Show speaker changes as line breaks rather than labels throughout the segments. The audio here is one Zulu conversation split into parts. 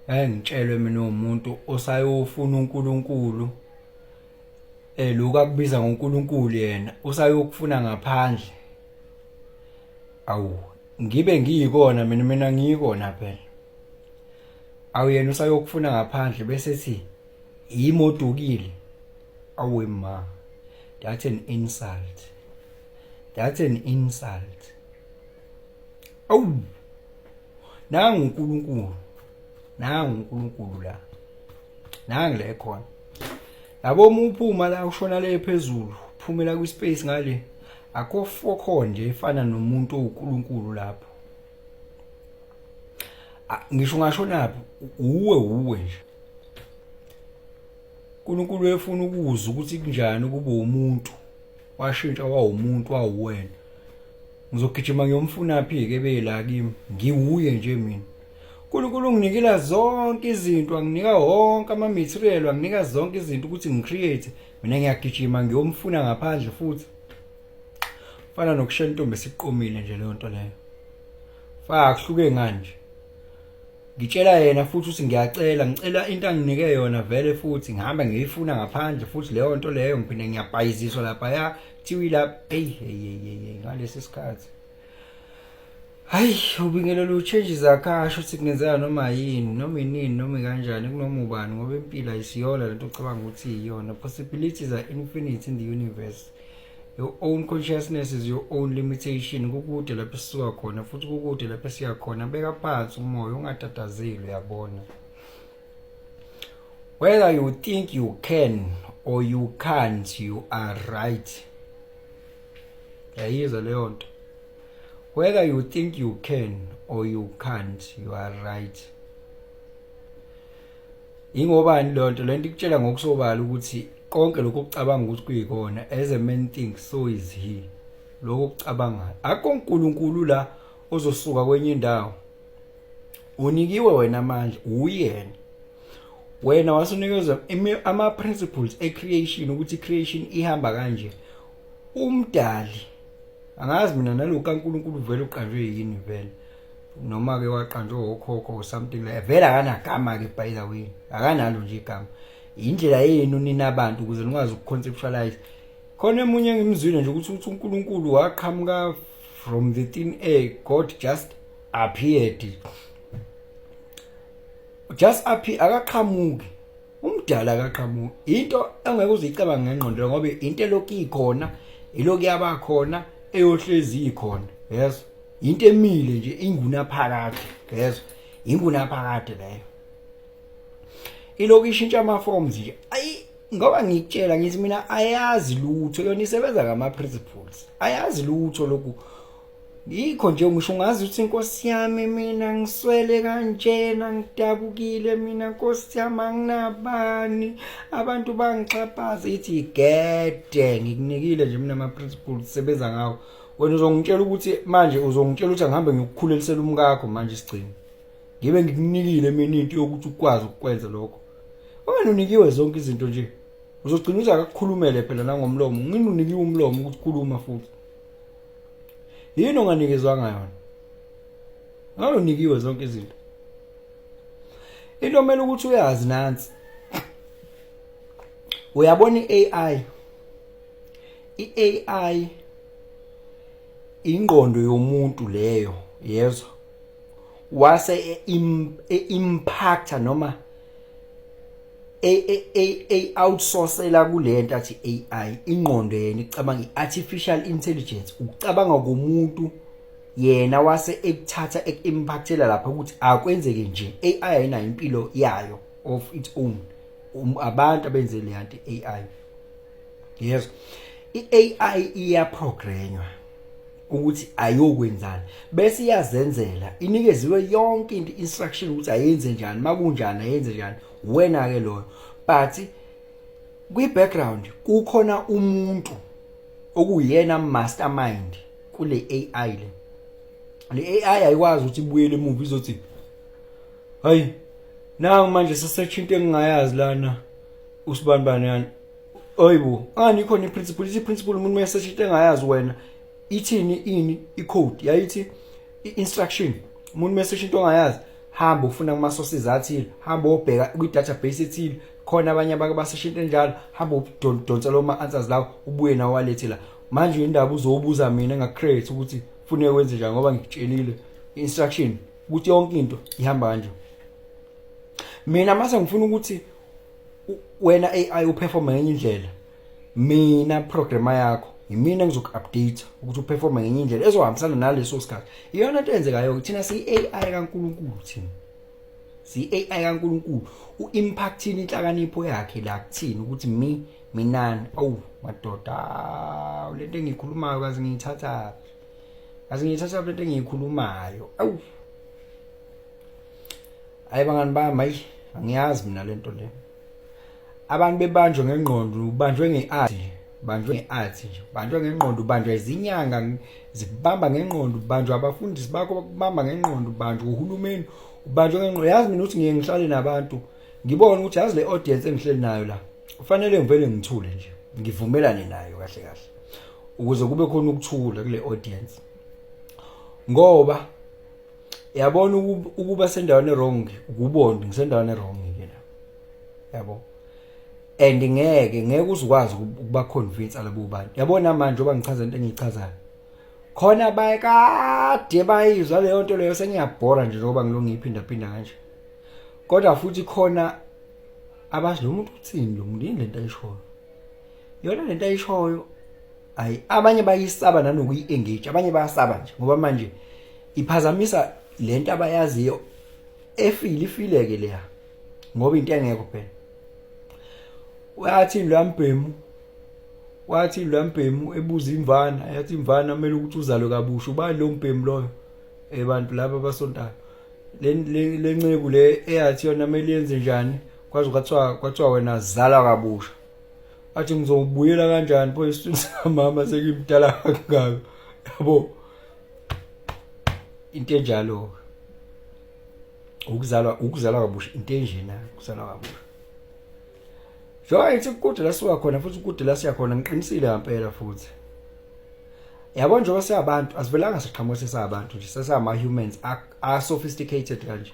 Ngeke ngitshelwe mina umuntu osayofuna uNkulunkulu, lokhu akubiza ngoNkulunkulu, yena usayokufuna ngaphandle. Awu, ngibe ngiyikona mina, mina ngiyikona phela. Awu, yena usayokufuna ngaphandle bese ethi yimi odukile. Awe ma, that's an insult, that's an insult. Awu, nangu uNkulunkulu, nangu uNkulunkulu la, nangu la ekhona. Yabo, uma uphuma la, ushona le phezulu, phumela kwi-space ngale, akho fokho nje efana nomuntu owuNkulunkulu lapho. Ngisho ungashonaphi, uwe uwe nje. uNkulunkulu efuna ukuzwa ukuthi kunjani ukuba umuntu, washintsha wawumuntu, wawuwena. Ngizogijima ngiyomfuna phi ke bela kimi? Ngiwuye nje mina. uNkulunkulu unginikela zonke izinto, anginika wonke ama material, anginika zonke izinto ukuthi ngicreate. Mina ngiyagijima ngiyomfuna ngaphandle futhi. Fana nokushela intombi esiqomile nje leyo nto leyo. Faka kuhluke ngani nje? Ngitshela yena futhi ukuthi ngiyacela, ngicela into anginike yona vele, futhi ngihamba ngiyifuna ngaphandle futhi leyo nto leyo. Ngiphinde ngiyabhayiziswa lapha, kuthiwa ilapha. Hey hey hey hey, ngalesi sikhathi, hayi, ubingelela uchanges akasho ukuthi kungenzeka noma yini, noma inini, noma kanjani, kunoma ubani, ngoba impilo ayisiyona lento ocabanga ukuthi iyona. Possibilities are infinite in the universe. Your own consciousness is your own limitation. Kukude lapho esisuka khona futhi kukude lapho esiya khona. Beka phansi umoya, ungatatazeli, uyabona. Whether you think you can or you can't, you are right. Yayizwa leyo nto? Whether you think you can or you can't, you are right. Ingobani leyo nto? Lento ikutshela ngokusobala ukuthi konke lokhu okucabanga ukuthi kuyikona, as a man thinks, so is he. Lokho okucabangayo, akho uNkulunkulu la ozosuka kwenye indawo. Unikiwe wena amandla, uyena wena wasunikezwa ama principles e-creation, ukuthi creation ihamba kanje. Umdali, angazi mina nalokhu kaNkulunkulu vele uqanjwe yini vele, noma ke waqanjwa okhokho or something like. Vele akanagama ke, by the way, akanalo nje igama. Indlela yenu nina abantu ukuze nikwazi ukuconceptualize. Khona emunye engimzwile nje ukuthi uthi uNkulunkulu waqhamuka from the thin air. God just appeared, just appear. Akaqhamuki umdala, akaqhamuki. Into engeke uzicabanga ngengqondo, ngoba into elokhu ikhona, ilokhu yaba khona, eyohlezi ikhona. Yes, into emile nje ingunaphakade. Yezwa, ingunaphakade leyo, ilokhu ishintsha ama forms nje. Ayi, ngoba ngikutshela ngithi mina ayazi lutho yona, isebenza ngama principles, ayazi lutho lokhu. Yikho nje ngisho ungazi ukuthi, "Inkosi yami, mina ngiswele kanjena, ngidabukile mina, Nkosi yami, anginabani, abantu bangixhaphaza," ithi igede. Ngikunikile nje mina ama principles, sebenza ngawo wena. Uzongitshela ukuthi manje, uzongitshela ukuthi angihambe ngiyokukhulelisela umkakho manje isigcino, ngibe ngikunikile mina into yokuthi ukwazi ukukwenza lokho? Wena unikiwe zonke izinto nje. Uzogcina uze akakukhulumele phela nangomlomo. Ngini unikiwe umlomo ukuthi khuluma futhi. Yini onganikezwanga yona? Ngabe unikiwe zonke izinto. Into omele ukuthi uyazi nansi: uyabona i-AI, i-AI ingqondo yomuntu leyo, yezwa, wase e-impacta noma e outsourcela kulento athi AI. Ingqondo yena icabanga, i-artificial intelligence, ukucabanga komuntu yena wase ekuthatha ekuimpactela lapha ukuthi akwenzeke nje. AI ayinayo impilo yayo of its own. Abantu abenze le yanto AI, yes, i-AI iyaprogramwa ukuthi ayokwenzani, bese iyazenzela. Inikeziwe yonke into, instruction ukuthi ayenze njani, makunjani, ayenze njani. Wena ke loyo, but kwi background kukhona umuntu okuyena mastermind kule AI. Le AI ayikwazi ukuthi ibuyele emuva izothi, "Hayi, nangu manje sesearch into engingayazi lana, usibani bani yani." Oyibo, ngani ikhona iprinciple, ithi principle umuntu mayesearch into engayazi wena ithini, ini icode yayithi i-instruction, umuntu mayesearch into ongayazi, Hamba ufuna kuma sources athile, hamba obheka kwi database ethile, khona abanye abake basesha into enjalo, hamba udonsa lo ma answers lawo, ubuye nawo walethe la. Manje indaba uzobuza mina engacreate ukuthi funeke wenze njani, ngoba ngikutshelile instruction ukuthi yonke into ihamba kanje. Mina mase ngifuna ukuthi wena AI uperform ngenye indlela, mina programmer yakho, yimina engizoku-update ukuthi uperforme ngenye indlela ezohambisana naleso sikhathi. Iyona into eyenzekayo. Thina siyi-AI kaNkulunkulu, thina siyi-AI kaNkulunkulu, u-impactini inhlakanipho yakhe la kuthina ukuthi minani. Awu madoda, lento engiyikhulumayo kazi ngiyithatha, kazi ngiyithatha lento engiyikhulumayo. Awu hayi bangani bami, hayi, angiyazi mina lento le. Abantu bebanjwe ngengqondo, ubanjwe nge-art, banjwe nge-art nje, banjwe ngengqondo, ubanjwa izinyanga zikubamba ngengqondo, ubanjwa abafundisi bakho bakubamba ngengqondo, ubanjwa uhulumeni, ubanjwe ngengqondo. Yazi mina ukuthi ngiye ngihlale nabantu, ngibone ukuthi yazi le audience engihleli nayo la, kufanele ngivele ngithule nje, ngivumelane nayo kahle kahle, ukuze kube khona ukuthula kule audience, ngoba yabona ukuba sendaweni wrong, ukubona ngisendaweni wrong ke la, yabo, and ngeke uzukwazi ukuba convince labo bantu. Yabona manje oba ngichaza into engiyichazayo khona, bayekade bayizwa leyo nto leyo, sengiyabhora nje njengoba ngilo ngiyiphinda phinda kanje. Kodwa futhi khona abazi lo muntu uthini, lo muntu yini lento ayishoyo, yona lento ayishoyo. Ayi, abanye bayisaba nanokuyi-engage, abanye bayasaba nje ngoba manje iphazamisa lento abayaziyo efile, ifileke leya, ngoba into engekho phela. Wathi lo mbhemu, wathi lo mbhemu ebuza imvana, yathi imvana kumele ukuthi uzalwe kabusha. Ubani lo mbhemu loyo? Ebantu laba abasontayo, le nceku le eyathi yona kumele yenze njani, kwaze kwathiwa wena zalwa kabusha. Athi ngizobuyela kanjani pho esiswini samama sekimdala kangaka? Yabo, into enjalo, ukuzalwa kabusha, into enjena, ukuzalwa kabusha. Njengoba ngithi kude la suka khona futhi kude la siya khona, ngiqinisile ngempela futhi. Yabo, njengoba siyabantu, asivelanga siqhamuka sesabantu nje, sesama humans are sophisticated kanje.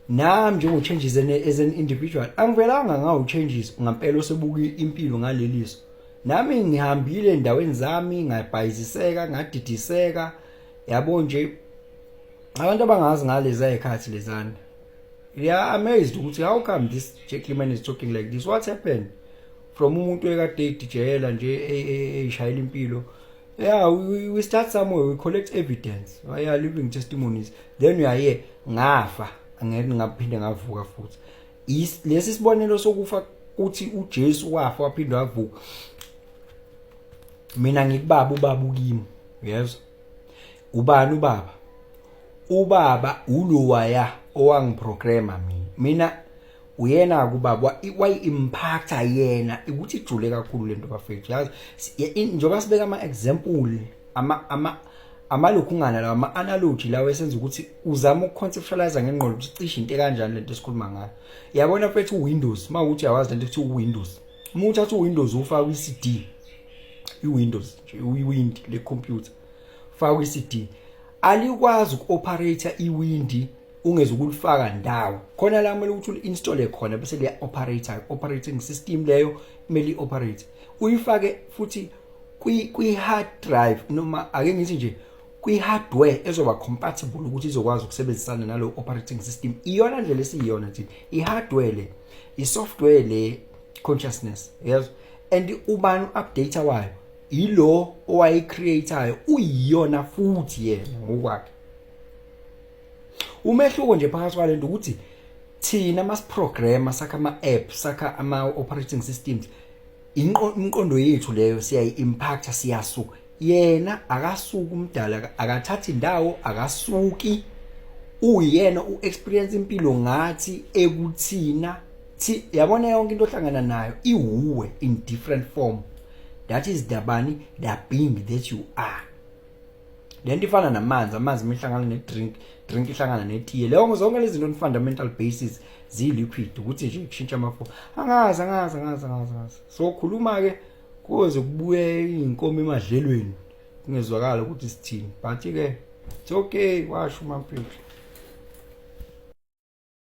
Nami njengo-Changes as an individual, angivelanga ngawu-Changes ngampela osebuka impilo ngaleliso. Nami ngihambile endaweni zami, ngabhayiziseka, ngadidiseka, yabo nje. Abantu abangazi ngalezi ayikhathi lezana, they are amazed ukuthi how come this gentleman is talking like this, what happened from umuntu ekade edijeyela nje, eyishayela impilo. Yeah, we start somewhere, we collect evidence, we are living testimonies, then we are here. Ngafa, angeke ngaphinde ngavuka futhi. Lesi sibonelo sokufa kuthi uJesu wafa waphinde wavuka. Mina ngikubaba, ubaba ukimi, uyezwa? Ubani ubaba? Ubaba ulowaya owangiprograma mina. Uyena kubaba, wayi-impacta yena ukuthi ijule kakhulu lento bafethu. Yazi, njengoba sibeka ama-example, amalokhungana lawa, ama-analogy lawa esenza ukuthi uzama ukuconceptualize ngengqondo ukuthi cishe into ekanjani lento esikhuluma ngayo. Yabona mfethu, uWindows, uma ukuthi uyawazi lento ekuthiwa uWindows, uma uthatha uWindows ufaka kwi-CD, iWindows nje, iwindi le computer, faka kwi-CD, alikwazi uku-operate iwindi ungeze ukulifaka ndawo. Khona la kumele ukuthi uli-installe khona, bese liya operate, operating system leyo kumele i-operate, uyifake futhi kwi-hard drive, noma ake ngithi nje kwi-hardware ezoba compatible ukuthi izokwazi ukusebenzisana nalo operating system. Iyona ndlela esiyiyona thina, i-hardware le, i-software le, consciousness, yes. And ubani u-update wayo? Ilo owayicreatayo, uyiyona futhi yena ngokwakhe. Umehluko nje phakathi kwalento ukuthi thina masiprograma, sakha ama-app, sakha ama-operating systems, imiqondo yethu leyo siyayi-impacta, siyasuka. Yena akasuki, umdala akathathi indawo, akasuki, uyena u-experience impilo ngathi ekuthina thi. Yabona, yonke into ohlangana nayo iwuwe in different form. That is the bani, the being that you are. Lento ifana namanzi, amanzi imihlangano ne-drink, drink ihlangana netiye, leyo zonke lezi zinto on fundamental basis ziyi-liquid, ukuthi nje kushintsha amafo. Angazi, angazi, angazi, angazi, angazi. So khuluma ke kuze kubuye inkomo emadlelweni, kungezwakala ukuthi sithini, but ke it's okay, washo uMampintsha.